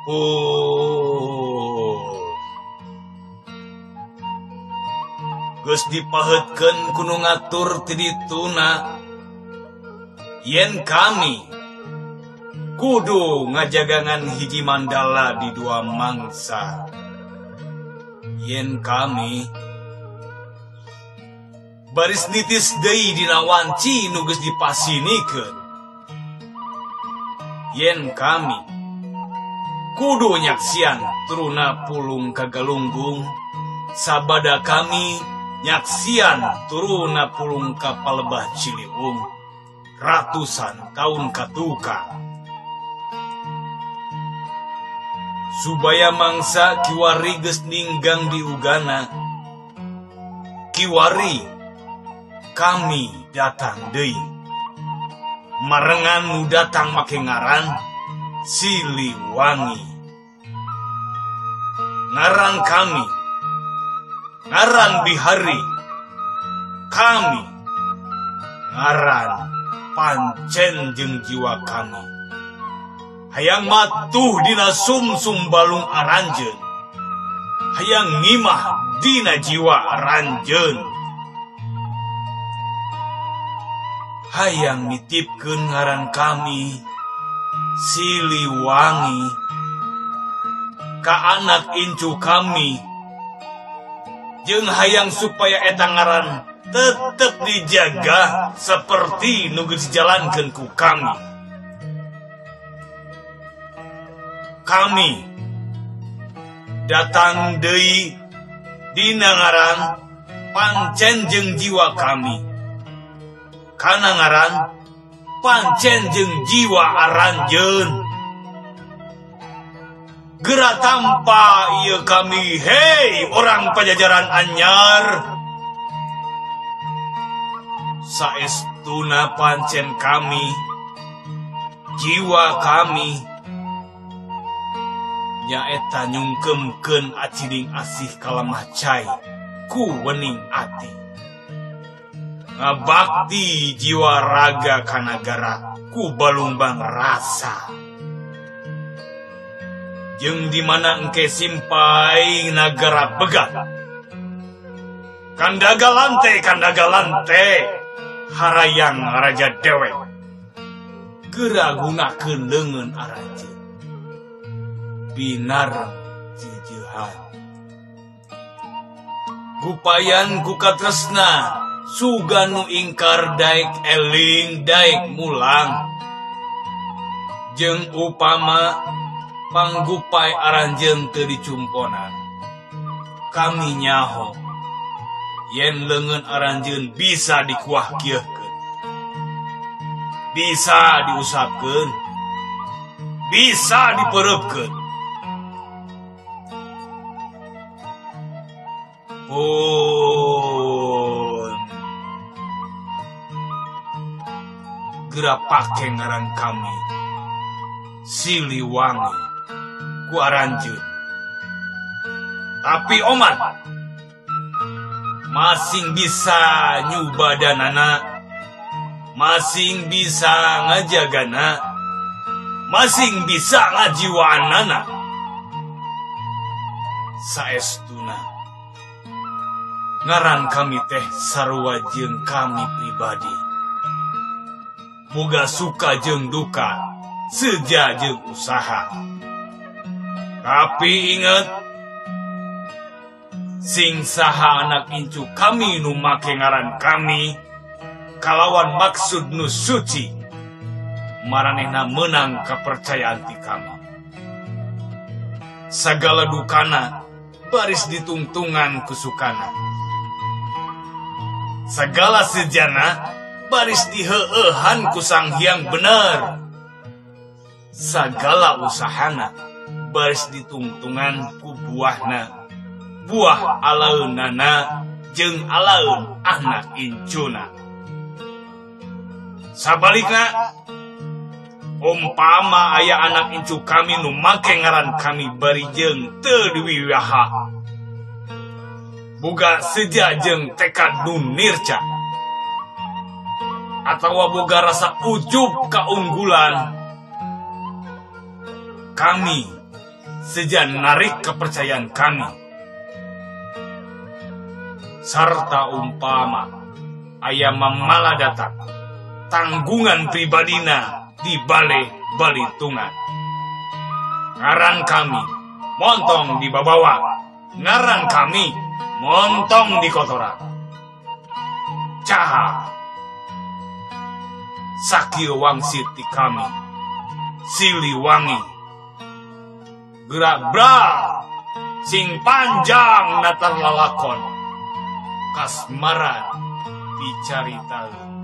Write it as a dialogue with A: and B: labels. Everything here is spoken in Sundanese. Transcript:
A: Pun geus dipaheutkeun ku nu ngatur ti dituna yen kami kudu ngajagangan hiji mandala di dua mangsa. Yen kami baris nitis deui dina wanci nu geus dipasinikeun. Yen kami kudu nyaksian turuna pulung ka Galunggung, sabada kami nyaksian turuna pulung ka Palebah Ciliwung ratusan tahun katukang. Subaya mangsa kiwari geus ninggang di ugana, kiwari kami datang deui. Marengan nu datang make ngaran Siliwangi. Ngaran kami, ngaran bihari kami, ngaran pancen jeung jiwa kami. Hayang matuh dina sumsum balung aranjeun, hayang ngimah dina jiwa aranjeun, hayang nitipkeun ngaran kami Siliwangi ka anak incu kami, jeung hayang supaya eta ngaran tetep dijaga seperti nu geus dijalankeun ku kami. Kami datang deui dina ngaran pancen jeung jiwa kami, kana ngaran pancen jeung jiwa aranjeun. Geura tampa ieu kami, hei orang Pajajaran anyar. Saestuna pancen kami, jiwa kami nyaeta nyungkemkeun acining asih kalemah cai ku wening ati, ngabakti jiwa raga kanagara ku balumbang rasa. Jeung di mana engke simpai nagara begat, kandaga lante kandaga lante harayang raja dewek, geura gunakeun leungeun aranjeun binar jejeuhan. Gupayan ku katresna suga nu ingkar daek eling daek mulang, jeung upama panggupai aranjeun teu dicumponan. Kami nyaho yen leungeun aranjeun bisa dikuah kieuhkeun, bisa diusapkeun, bisa dipereupkeun. Pun geura pake ngaran kami Siliwangi ku aranjeun. Tapi oman masing bisa nyubadanana, masing bisa ngajagana, masing bisa ngajiwaanana. Saestuna ngaran kami teh sarua jeung kami pribadi. Boga suka jeung duka, seja jeung usaha. Tapi inget, sing saha anak incu kami nu make ngaran kami kalawan maksud nu suci, maranehna menang kepercayaan ti kami. Sagala dukana baris ditungtungan kusukana, sagala sejana baris diheueuhan ku Sang Hyang Bener, sagala usahana baris ditungtungan ku buahna, buah alaeunana jeung alaeun anak incuna. Sabalikna, umpama aya anak incu kami nu make ngaran kami bari jeung teu diwiwaha, boga seja jeung tekad nu nirca, atawa boga rasa ujub kaunggulan, kami Seja narik kepercayaan kami. Sarta umpama aya mamala datang tanggungan pribadina di bale balitungan. Ngaran kami montong di babawa, ngaran kami montong di kotoran. Caha sakieu wangsit ti kami Siliwangi. Gerak bra sing panjang natar lalakon kasmaran dicarita.